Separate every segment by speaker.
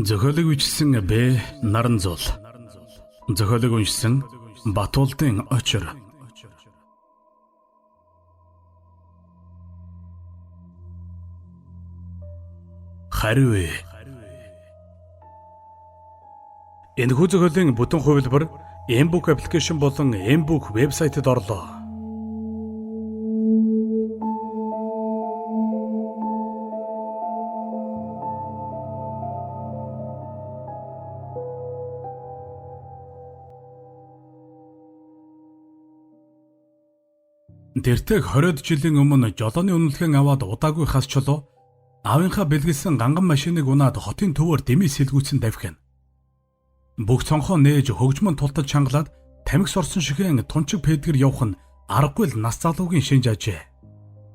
Speaker 1: Зохиолыг бичсэн Б. Наранзул. Зохиолыг уншсан Батуулдын Очир. Хариу. Энэхүү зохиолын бүтэн хувилбар Mbook application болон Mbook вебсайтад орлоо. Тэртэг 20-од жилийн өмнө жолооны үнэлгээн аваад удаагүй хас чулуу аавынхаа бэлгэлсэн ганган машиныг унаад хотын төвөөр дэмий сэлгүүцэн давхина. Бүх цонхоо нээж хөгжмөн тултаж чангалаад тамхи сорсон шихэн тунчиг пэдгэр явах нь аргагүй л нас залуугийн шинж ажээ.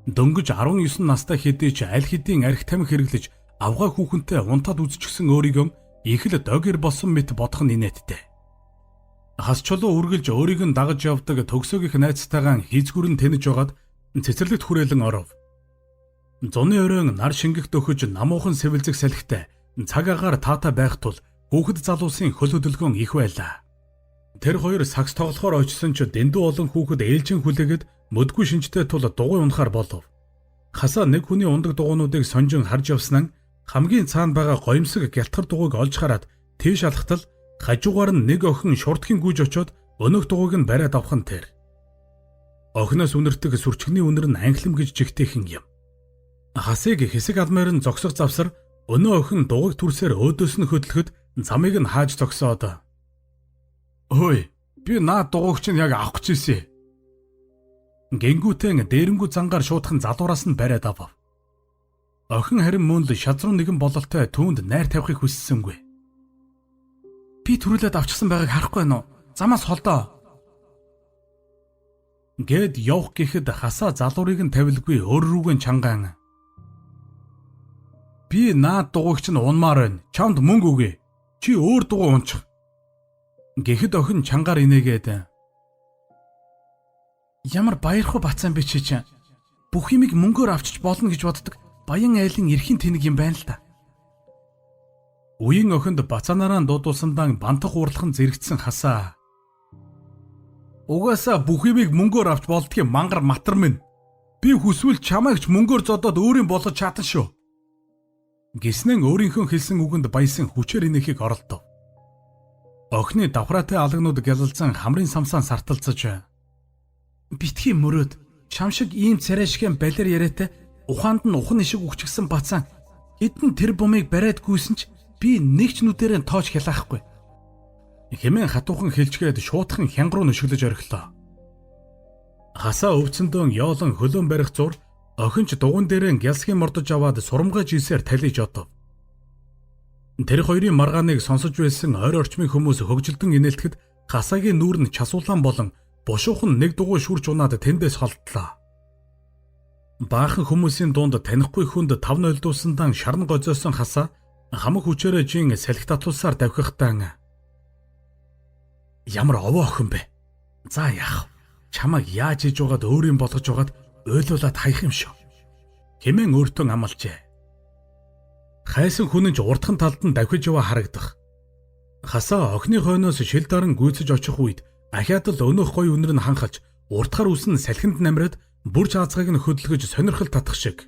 Speaker 1: Дөнгөж 19 настай хэдий ч аль хэдийн арх тамхи хэрэглэж авгай хүүхэнтэй унтаад үзчихсэн өөрийгөө их л догир болсон мэт бодох нь инээдтэй. Хас чулуу үргэлж өөрийг нь дагаж явдаг төгсөөгийнх найзтайгаан хийзгүүр нь тэнэж байгаад цэцэрлэгт хүрээлэн оров. Зуны оройн нар шингэх дөхөж намуухан сэвэлзэх салхитай цаг агаар таатай байх тул хүүхэд залуусын хөл хөдөлгөөн их байлаа. Тэр хоёр сагс тоглохоор очисон ч дэндүү олон хүүхэд ээлжин хүлээгээд мөдгүй шинжтэй тул дугуй унахаар болов. Хасаа нэг хүний ундаг дугуйнуудыг сонжин харж явснан хамгийн цаана байгаа гоёмсог гялтгар дугуйг олж хараад тийш алхтал хажуугаар нь нэг охин шурдхийн гүйж очоод өнөөх дугуйг нь бариад авах нь тэр. Охиноос үнэртэг сүрчгний үнэр нь анхлам гэж жигтэйхэн юм. Хасыг хэсэг алмаар нь зогсох завсар өнөө охин дугуйг түрсээр өөдөөс нь хөдлөхөд замыг нь хааж зогсоод "Хөөе, би наад дугуйг чинь яг авах гэж ирсэн." Гингүүтэн дээрэнгүү зангаар шуудхан залуураас нь бариад авав. Охин харин мөн л шазруу нэгэн бололтой түүнд найр тавихыг хүссэнгүй.
Speaker 2: Би төрүүлээд авчихсан байгааг харахгүй байна уу? Замаас холдоо.
Speaker 1: Гэд явах гэхэд хасаа залуурыг нь тавилгүй өөр рүүгэн чангаан. Би наад дугуйг чинь унмаар байна. Чамд мөнгө өгье. Чи өөр дугуй унчих. Гэхэд охин чангаар инээгээд
Speaker 2: Ямар баярхуу бацаан бэ чи чинь. Бүх юмыг мөнгөөр авчиж болно гэж боддог баян айлын эрхийн тэнэг юм байна л да.
Speaker 1: Үеийн охинд бацаанаараа дуудуулсандаа бантах уурлах нь зэрэгцсэн хасаа. Угаасаа бүх юмыг мөнгөөр авч болдгийн мангар матар минь. Би хүсвэл чамайг ч мөнгөөр зодоод өөрийн болгож чадна шүү. Гиснэн өөрийнхөө хэлсэн үгэнд баясан хүчээр инээхийг оролдов. Охины давхраатай алагнууд гялалзан хамрын самсаан сарталцаж
Speaker 2: Битгий мөрөөд чам шиг ийм царай шихэн балер яриатай ухаанд нь ухан ишиг өгчихсэн бацаан хэдэн тэр бумыг бариад гүйсэн ч би нэг ч нүдэрээ тоож хялаахгүй.
Speaker 1: Хэмээн хатуухан хэлчгээд шуутхан хянга руу нөшөглөж орхилоо. Хасаа өвцөндөө ёолон хөлөөн барих зур охин ч дугуйн дээрээ гялсхийн мордож аваад сурамгай жинсээр талиж одов. Тэр хоёрын маргааныг сонсож байсан ойр орчмын хүмүүс хөгжилдөн инээлтэхэд хасаагийн нүүр нь часуулаан болон бушуухан нэг дугуй шүрж унаад тэндээс холдлоо. Баахан хүмүүсийн дунд танихгүй хүнд тав нойлдуулсандан шарн гозоосон хасаа хамаг хүчээрээ жин салхи татуулсаар давхихтан ямар овоо охин бэ? За яах вэ? Чамайг яаж хийж байгаад өөрийн болгож байгаад уйлуулад хаях юм шүү. Хэмээн өөртөө амлажээ. Хайсан хүн нь ч урдхан талд нь давхиж яваа харагдах. Хасаа охины хойноос шил даран гүйцэж очих үед ахиад л өнөөх гой үнэр нь ханхалж урдхаар үсэн салхинд намраад бүрж аазгайг нь хөдөлгөж сонирхол татах шиг.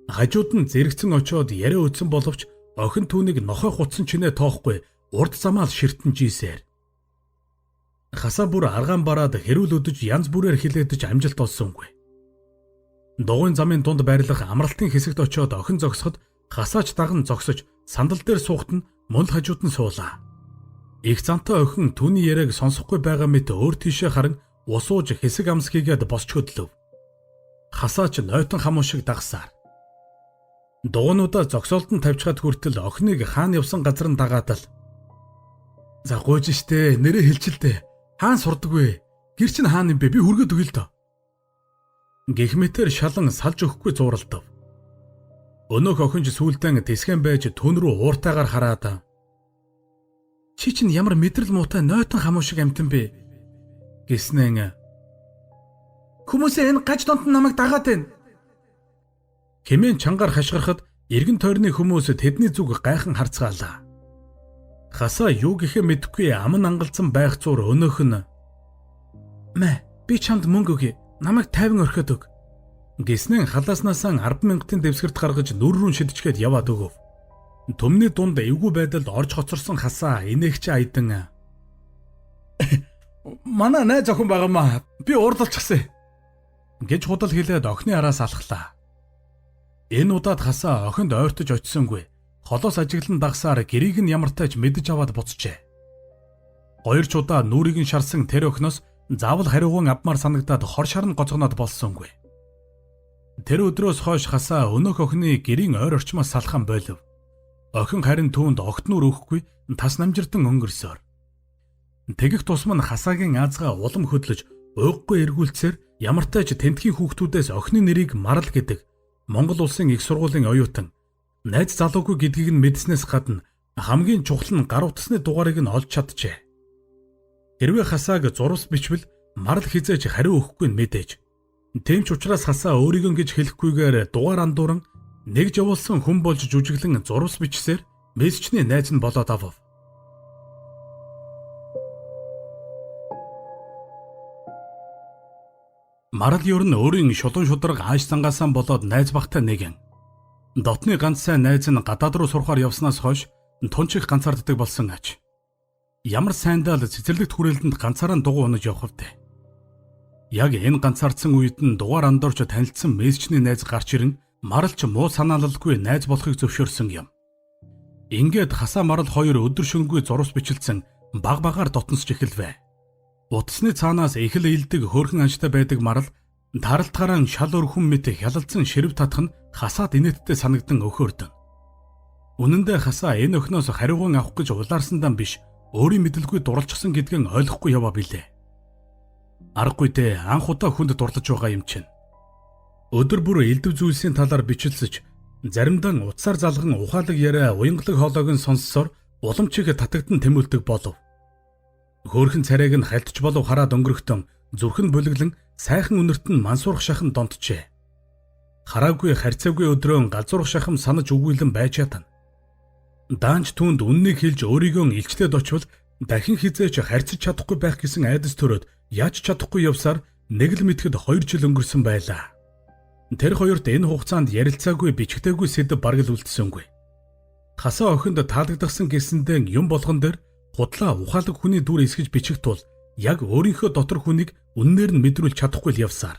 Speaker 1: Хажууд нь зэрэгцэн очиод яриа өтсөн боловч охин түүнийг нохой хутсан чинээ тоохгүй урд замаал ширтэн жийсээр. Хасаа бүр аргаан бараад хэрүүл өдөж янз бүрээр хилээдэж амжилт олсонгүй. Дугуйн замын дунд байрлах амралтын хэсэгт очиод охин зогсоход хасаач даган зогсож сандал дээр суухад нь мөн л хажууд нь суулаа. Их зантай охин түүний яриаг сонсохгүй байгаа мэт өөр тийшээ харан ус ууж хэсэг амс хийгээд босч хөдлөв. Хасаач нойтон хамуу шиг дагсаар. Дугуйнуудаа зогсоолтон тавьчихад хүртэл охиныг хаана явсан газар нь дагаад л "За гуйж штэ, нэрээ хэлчилдэ. Хаан сурдаг вэ? Гэр чинь хаана юм бэ? Би хүргээд өгье л доо." Гэх мэтэр шалан салж өгөхгүй зууралдав. Өнөөх охин ч сүүлдэн тэсгэн байж түн рүү ууртайгаар хараад
Speaker 2: Чи чинь ямар мэдрэл муутай нойтон хамуу шиг амтан бэ?
Speaker 1: Гиснэн
Speaker 2: Хүмүүсээ энэ гаж донт намайг дагаад байна.
Speaker 1: Хэмээн чангаар хашгирахад Иргэн тойрны хүмүүс тэдний зүг гайхан харцгаалаа. Хасаа юу гэхээ мэдэхгүй аман ангалзан байх зур өнөөх нь
Speaker 2: "Мэ, би чамд мөнгө өгье. Намайг 50 орхиод өг."
Speaker 1: Гиснэн халааснасаа 10,000-ын дэвсгэрт гаргаж нүр рүү шидчгээд яваад өгөв. Төмний дунд эвгүй байдалд орж хоцорсон хасаа инээгч айдан
Speaker 2: "Манай найз охин байгаамаа. Би уурлалчихсан"
Speaker 1: гэж худал хэлээд охины араас алхлаа. Энэ удаад хасаа охинд ойртож очисонгүй. Холоос ажиглан дагсаар гэрийг нь ямартай ч мэдэж аваад буцжээ. Хоёр ч удаа нүрийг нь шарсан тэр охиноос заавал хариуган авмаар санагдаад хор шарн гоцгоноод болсонгүй. Тэр өдрөөс хойш хасаа өнөөх охины гэрийн ойр орчмоос салхан болов. Охин харин түүнд огт нүр өгөхгүй тас намжирдан өнгөрсөөр. Тэгэх тусам нь хасаагийн аазгаа улам хөдлөж уйггүй эргүүлцээр ямартай ч тентхийн хүүхдүүдээс охины нэрийг Марал гэдэг Монгол улсын их сургуулийн оюутан найз залуугүй гэдгийг нь мэдснээс гадна хамгийн чухал нь гар утасны дугаарыг нь олж чаджээ. Хэрвээ хасааг зурвас бичвэл Марал хизээж хариу өгөхгүй нь мэдээж. Тийм ч учраас хасаа өөрийгөө гэж хэлэхгүйгээр дугаар андууран нэг жавуулсан хүн болж жүжиглэн зурвас бичсээр мессежний найз нь болоод авав. Марал ер нь өөрийн шулуун шударга ааш зангаасаа болоод найз багтай нэгэн. Дотны ганц сайн найз нь гадаад руу сурахаар явснаас хойш тунч их ганцаарддаг болсон аж. Ямар сайндаа л цэцэрлэгт хүрээлтэнд ганцаараа дугуй унаж явах вдэ. Яг энэ ганцаардсан үед нь дугаар андуурч танилцсан мессежний найз гарч ирэн Марал ч муу санаалалгүй найз болохыг зөвшөөрсөн юм. Ингээд хасаа Марал хоёр өдөр шөнөгүй зурвас бичилсэн баг багаар дотносч эхэлвэ. Утасны цаанаас их л илдэг хөөрхөн анжтай байдаг Марал таралтгаараа шал өрхөн мэт хялалцсан ширв татах нь хасаад инээдтэй санагдан өхөөрдөн. Үнэн дээр хасаа энэ охиноос хариуган авах гэж улаарсандан биш өөрийн мэдлгүй дурлжсан гэдгийг ойлгохгүй яваа билээ. Аргагүй дээ, анх удаа хүнд дурлаж байгаа юм чинь. Өдөр бүр элдв зүйлсийн талаар бичилсэж заримдаа утсаар залган ухаалаг яриа уянгалаг хоолойг нь сонссоор улам ч их татагдан тэмүүлдэг болов. Хөөрхөн царайг нь хальтж болов хараад өнгөрөхтөн зүрх нь бүлэглэн сайхан үнэрт нь мансуурах шахан донтжээ. Хараагүй харьцаагүй өдрөөн галзуурах шахам санаж үгүйлэн байж чадна. Даанч түүнд үннийг хэлж өөрийгөө илчлээд очивол дахин хизээч харьцаж чадахгүй байх гэсэн айдас төрөөд яаж чадахгүй явсаар нэг л мэтгэд 2 жил өнгөрсөн байлаа. Тэр хоёрт энэ хугацаанд ярилцаагүй бичгтээгүй сэдэв бараг л үлдсэнгүй. Хасаа охинд таалагдсан гэсэндээ юм болгон дээр худлаа ухаалаг хүний дүр эсгэж бичих тул яг өөрийнхөө дотор хүнийг үннээр нь мэдрүүлж чадахгүй л явсаар.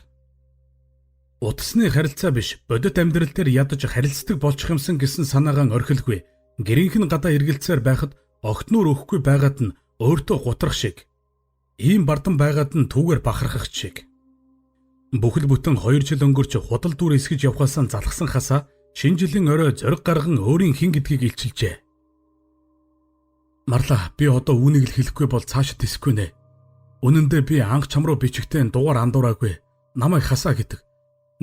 Speaker 1: Утасны харилцаа биш, бодит амьдрал дээр ядаж харилцдаг болчих юмсан гэсэн санаагаан орхилгүй. Гэрийнх нь гадаа эргэлзээр байхад огтноор өгөхгүй байгаад нь өөртөө гутрах шиг. Ийм бардан байгаад нь түүгээр бахархах шиг. Бүхэл бүтэн 2 жил өнгөрч худал дүр эсгэж явхаасаа залхсан хасаа шинэ жилийн орой зориг гарган өөрийн хэн гэдгийг илчилжээ. Марлаа, би одоо үүнийг л хэлэхгүй бол цаашид тэсэхгүй нэ. Үнэн дээр би анх чам руу бичгтээ дугаар андуураагүй. Намайг хасаа гэдэг.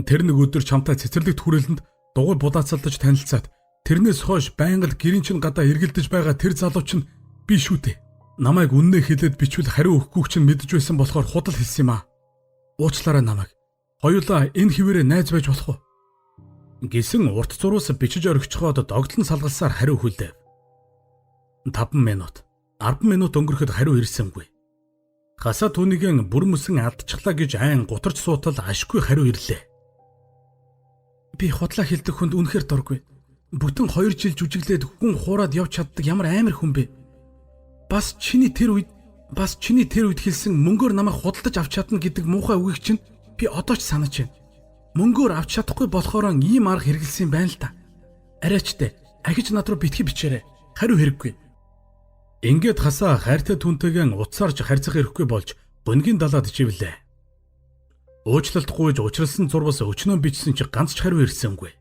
Speaker 1: Тэр нэг өдөр чамтай цэцэрлэгт хүрээлэнд дугуй будаацалдаж танилцаад тэрнээс хойш байнга л гэрийн чин гадаа эргэлдэж байгаа тэр залуу чинь би шүү дээ. Намайг үннээ хэлээд бичвэл хариу өгөхгүй чинь мэдэж байсан болохоор худал хэлсэн юм аа. Уучлаарай намайг. Хоёулаа энэ хിവэрээ найз байж болох уу? Гэсэн урт зураас бичиж орхичхоод догтлон салгалсаар хариу хүлээв. 5 минут, 10 минут өнгөрөхөд хариу ирсэнгүй. Хасаа түүнийг бүр мөсөн алдчихлаа гэж айн гутарч суутал ашгүй хариу ирлээ.
Speaker 2: Би худлаа хэлдэг хүнд үнэхээр дургүй. Бүтэн 2 жил жүжиглээд хүн хуураад явж чаддаг ямар амар хүн бэ? Бас чиний тэр үед хэлсэн мөнгөөр намайг худалдаж авч чадна гэдэг муухай үгийг чинь би одоо ч санаж байна. Мөнгөөр авч чадахгүй болохоор ийм арга хэрэглэсэн юм байна л да. Арайчтай, ахиж над руу битгий бичээрэй. Хариу хэрэггүй.
Speaker 1: Ингээд хасаа хайртай түнтэйгэн утсаарч харьцах эрхгүй болж гунгийн далаад чивлээ. Уучлалт гуйж учралсан зурвас өчнөө бичсэн чи ганц ч хариу ирсэнгүй.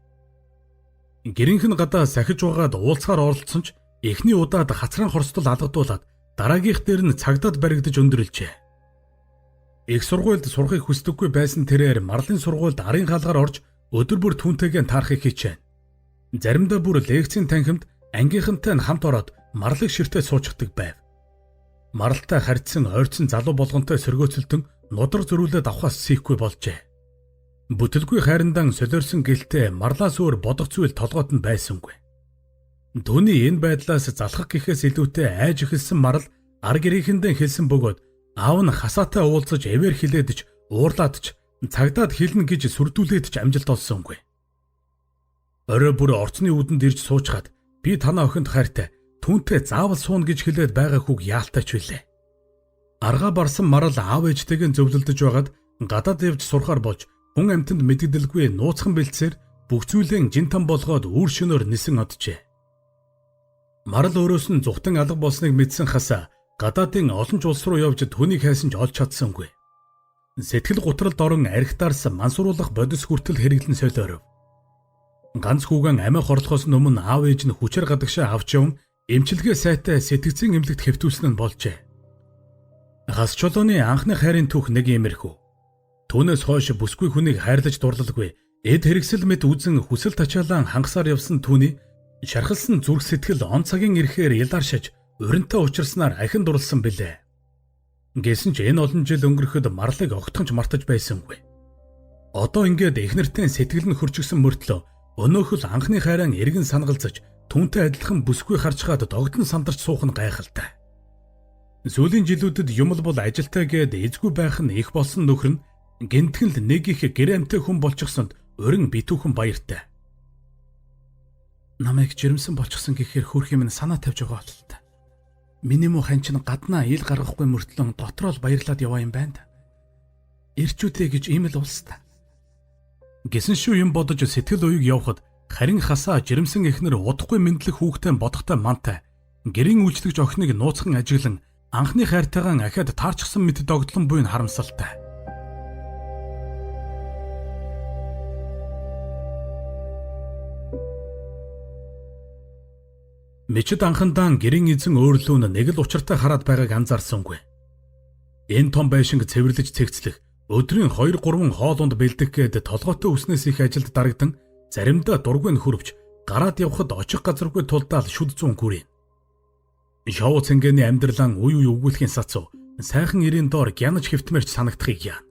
Speaker 1: Гэрийнх нь гадаа сахиж угаад уулзахаар оролцсон ч эхний удаад хацран хорстол алгадуулаад дараагийнх дээр нь цагдаад баригдаж өндөрлжээ. Их сургуульд сурахыг хүсдэггүй байсан тэрээр Марлын сургуульд арын хаалгаар орж өдөр бүр түүнтэйгээ таарахыг хичээн. Заримдаа бүр лекцийн танхимд ангийнхантай нь хамт ороод Марлыг ширтээ суучдаг байв. Маралтай харьцсан ойрцсон залуу болгонтой сөргөөцөлтөн нудар зөрүүлээд авахаас сийхгүй болжээ. Бүтэлгүй хайрандан солиорсон гэлтэй марлаас өөр бодох зүйл толгойд нь байсангүй. Түүний энэ байдлаас залхах гэхээс илүүтэй айж эхэлсэн Марал ар гэрийнхэндээ хэлсэн бөгөөд аав нь хасаатай уулзаж эвэр хилээд ч уурлаад ч цагдаад хэлнэ гэж сүрдүүлээд ч амжилт олсонгүй. Орой бүр орцны үүдэнд ирж суучхад би танаа охинд хайртай түүнтэй заавал сууна гэж хэлээд байгаа хүүг яалтаач билээ. Аргаа барсан Марал аав ээжтэйгээ зөвлөлдөж байгаад гадаад явж сурахаар болж хүн амьтанд мэдэгдэлгүй нууцхан бэлтсээр бүх зүйлээ жин там болгоод үр шөнөөр нисэн оджээ. Марал өөрөөс нь зүхтан алга болсныг мэдсэн хасаа гадаадын олон ч улс руу явж түүнийг хайсан ч олж чадсангүй. Сэтгэл гутралд орон архитаарс мансууруулах бодис хүртэл хэрэглэн солиоров. Ганц хүүгэн амиа хорлохоос өмнө аав ээж нь хүчээр гадагшаа авч яван эмчилгээ сайтай сэтгцийн эмнэлэгт хэвтүүлсэн нь болжээ. Хас чулууны анхны хайрын түүх нэг иймэрхүү. Түүнээс хойш бүсгүй хүнийг хайрлаж дурлалгүй эд хэрэгсэл мэт үзэн хүсэл тачаалан хангасаар явсан түүний шархалсан зүрх сэтгэл он цагийн ирэхээр ялааршиж уринтай учирснаар ахин дурлсан билээ. Гэсэн ч энэ олон жил өнгөрөхөд Марлыг огтхон ч мартаж байсангүй. Одоо ингээд эхнэртэй сэтгэл нь хөрчгсөн мөртлөө өнөөх л анхны хайраа эргэн санагалзаж түүнтэй адилхан бүсгүй харчгаад догдон сандарч суух нь гайхалтай. Сүүлийн жилүүдэд юм л бол ажилтай гээд эзгүй байх нь их болсон нөхөр нь гинтгэн л нэг их гэрэмтэй хүн болчихсонд урин битүүхэн баяртай.
Speaker 2: Намайг жирэмсэн болчихсон гэхээр хөрх юм санаа тавьж байгаа бололтой. Миний муу хан чинь гаднаа ил гаргахгүй мөртлөн дотроо л баярлаад яваа юм байна. Ирчүүдээ гэж ийм л улс та.
Speaker 1: Гэсэн шүү юм бодож сэтгэл уяг явхад харин хасаа жирэмсэн эхнэр удахгүй мэдлэх хүүхдээ бодохтой мантай гэрийн үйлчлэгч охиныг нууцхан ажиглан анхны хайртайгаан ахиад таарчсан мэт догдлон буйн харамсалтай. Мичид анхандаан гэрийн эзэн өөрлөө нь нэг л учиртай хараад байгааг анзаарсангүй. Энэ том байшинг цэвэрлэж цэгцлэх, өдрийн 2 3 хоолунд бэлдэх гээд толгойтой үснээс их ажилд дарагдан заримдаа дургүй нь хөрвч гараад явхад очих газаргүй тулдаал шүд зүүн гүрэн. Шоу цэнгэний амьдралан үе үе өгүүлэхийн сацуу сайхан эрийн доор гянаж хэвтмээрч санагдахыг яана.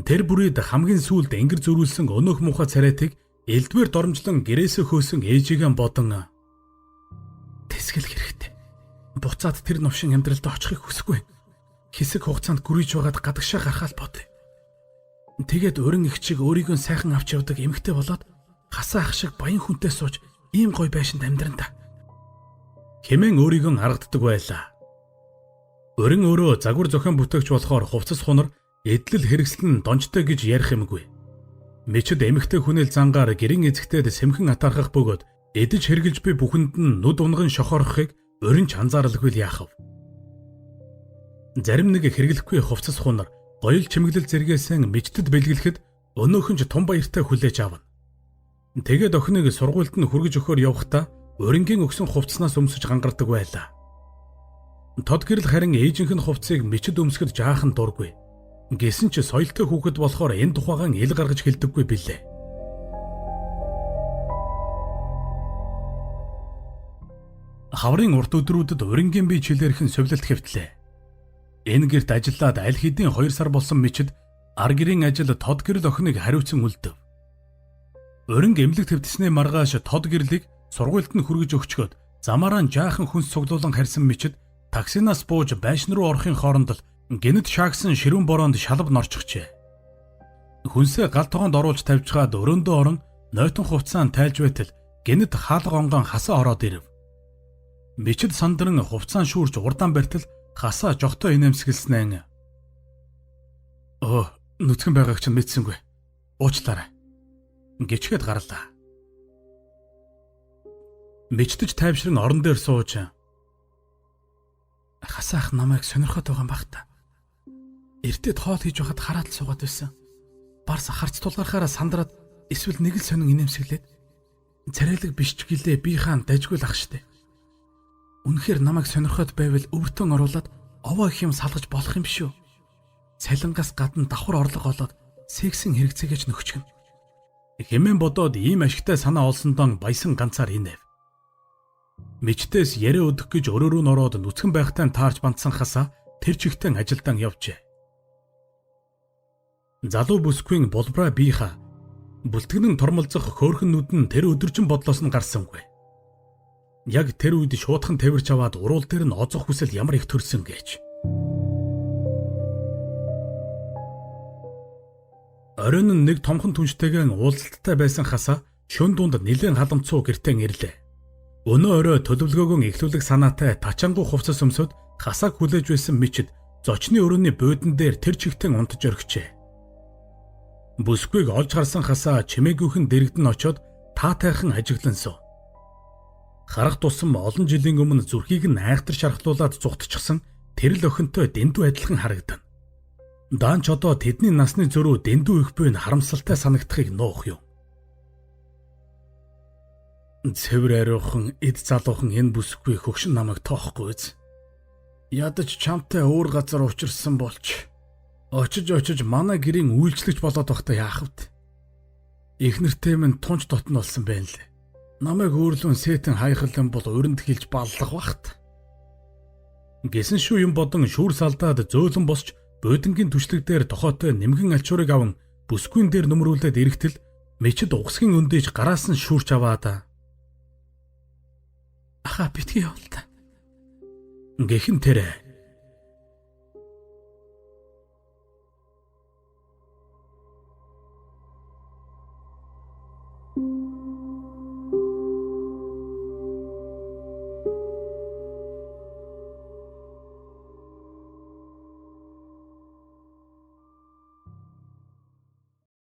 Speaker 1: Тэр бүрээд хамгийн сүүлд энгэр зөрүүлсэн өнөөх муухай царайтыг элдвэр доромжлон гэрээсээ хөөсөн ээжигээ бодон
Speaker 2: тэсгэл хэрэгтэй. Буцаад тэр новшин амьдралд очихыг хүсэхгүй. Хэсэг хугацаанд гүрийж байгаад гадагшаа гарахаа л бодъё. Тэгээд өрн их чиг өөрийгөө сайхан авч явдаг эмэгтэй болоод хасаа ах шиг баян хүнтэй сууж ийм гоё байшинд амьдран та.
Speaker 1: Хэмээн өөрийгөө аргаддаг байлаа. Өрн өөрөө загвар зохион бүтээгч болохоор хувцас хунар эдлэл хэрэгсэл нь донжтой гэж ярих юмгүй. Мичид эмэгтэй хүнэл зангаар гэрийн эзэгтэд сэмхэн атаархах бөгөөд эдэж хэрглэж би бүхэнд нь нүд унган шохорхохыг өрн ч анзааралгүй л яах вэ? Зарим нэг хэрэглэхгүй хувцас хунар гоёл чимэглэл зэргээсэн мичдэд бэлгэлэхэд өнөөхөн ч тун баяртай хүлээж авна. Тэгээд охиныг сургуульд нь хүргэж өгөхөөр явхдаа урингийн өгсөн хувцснаас өмсөж гангардаг байлаа. Тод гэрэл харин ээжийнх нь хувцсыг мичид өмсөхөд жаахан дургүй. Гэсэн ч соёлтой хүүхэд болохоор энэ тухайгаан ил гаргаж хэлдэггүй билээ. Хаврын урт өдрүүдэд урингийн бие чилээрхэн совилт хэвтлээ. Энэ гэрт ажиллаад аль хэдийн 2 сар болсон мичид ар гэрийн ажил тод гэрэл охиныг хариуцсан үлдэв. Уринг эмнэлэг твтснээ маргааш тод гэрлийг сургуульд нь хүргэж өгчхөөд замаараа жаахан хүнс цуглуулан харьсан мичид таксинаас бууж байшин руу орохын хооронд л гинэт шаагсан ширүүн бороонд шалав норчихжээ. Хүнсээ гал тогоонд оруулж тавьжгаад өрөөндөө орон нойтон хувцаан тайлж байтал гинэт хаалга онгон хасаа ороод ирэв. Мичид сандран хувцаан шүүрч урдаан барьтал хасаа жогтой инээмсэглснээ. Өө нүцгэн байгааг чинь мэдсэнгүй. Уучлаарай. Гिचгээд гарлаа. Мичдэж тайвшран орон дээр сууж
Speaker 2: хасаах намайг сонирхоод байгаа юм бах та. Эртэд хоол хийж байхад хараад л суугаад байсан. Барс харц тулгархаараа сандраад эсвэл нэг л сонин инээмсэглээд царайлаг биш ч гэлээ би хаан дажгүй л ах штэ. Үнэхээр намайг сонирхоод байвал өвөртөн оруулаад овоо их юм салгаж болох юм шүү. Цалингаас гадна давхар орлого олоод сексийн хэрэгцээгээч нөхчгөн.
Speaker 1: Хэмээн бодоод ийм ашигтай санаа олсондоо баясан ганцаар инээв. Мичдээс яриа өдөх гэж өрөөрөө нь ороод нүцгэн байхтай таарч бандсан хасаа тэр чигтэн ажилдан явжээ. Залуу бүсгүйн булбраа бийха бүлтгэнэн тормолзох хөөрхөн нүд нь тэр өдөржин бодлоос нь гарсангүй. Яг тэр үед шуудхан тавирч аваад уруул дээр нь озох хүсэл ямар их төрсөн гэж. Оройн нь нэг томхон түнштэйгэн уулзалттай байсан хасаа шөн дунд нэлээн халамцуу гэртээ ирлээ. Өнөө орой төлөвлөгөөгөө эхлүүлэх санаатай тачаангу хувцас өмсөд хасааг хүлээж байсан мичэд зочны өрөөний буудан дээр тэр чигтэн унтаж орхижээ. Бүсгүйг олж харсан хасаа чимээгүйхэн дэрэгдэн очоод таатайхан ажиглан суу. Харах тусам олон жилийн өмнө зүрхийг нь айхтар шархлуулад зугтчихсан тэр л охинтой дэндүү адилхан харагдана. Даанч одоо тэдний насны зөрүү дэндүү их буй нь харамсалтай санагдахыг нуух юм. Цэвэр ариухан эд залуухан энэ бүсгүй хөгшин намайг тоохгүй биз. Ядаж чамтай өөр газар учирсан болч очиж очиж манай гэрийн үйлчлэгч болоод байхдаа яах вэ? Эхнэртэй минь тунч дотн болсон байна лээ. Намайг өөрлөн сэтэн хайхлан бол өрөнд хилж баллах бахт. Гэсэн шүү юм бодон шүүр салдаад зөөлөн босч буудангийн түшлэг дээр тохойтой нэмгэн альчуурыг аван бүсгүйн дээр нүмрүүлээд эрэхтэл мечид угсгийн өндөөж гараас нь шүүрч аваад
Speaker 2: "Ахаа битгий явал та."
Speaker 1: Гэхэн тэр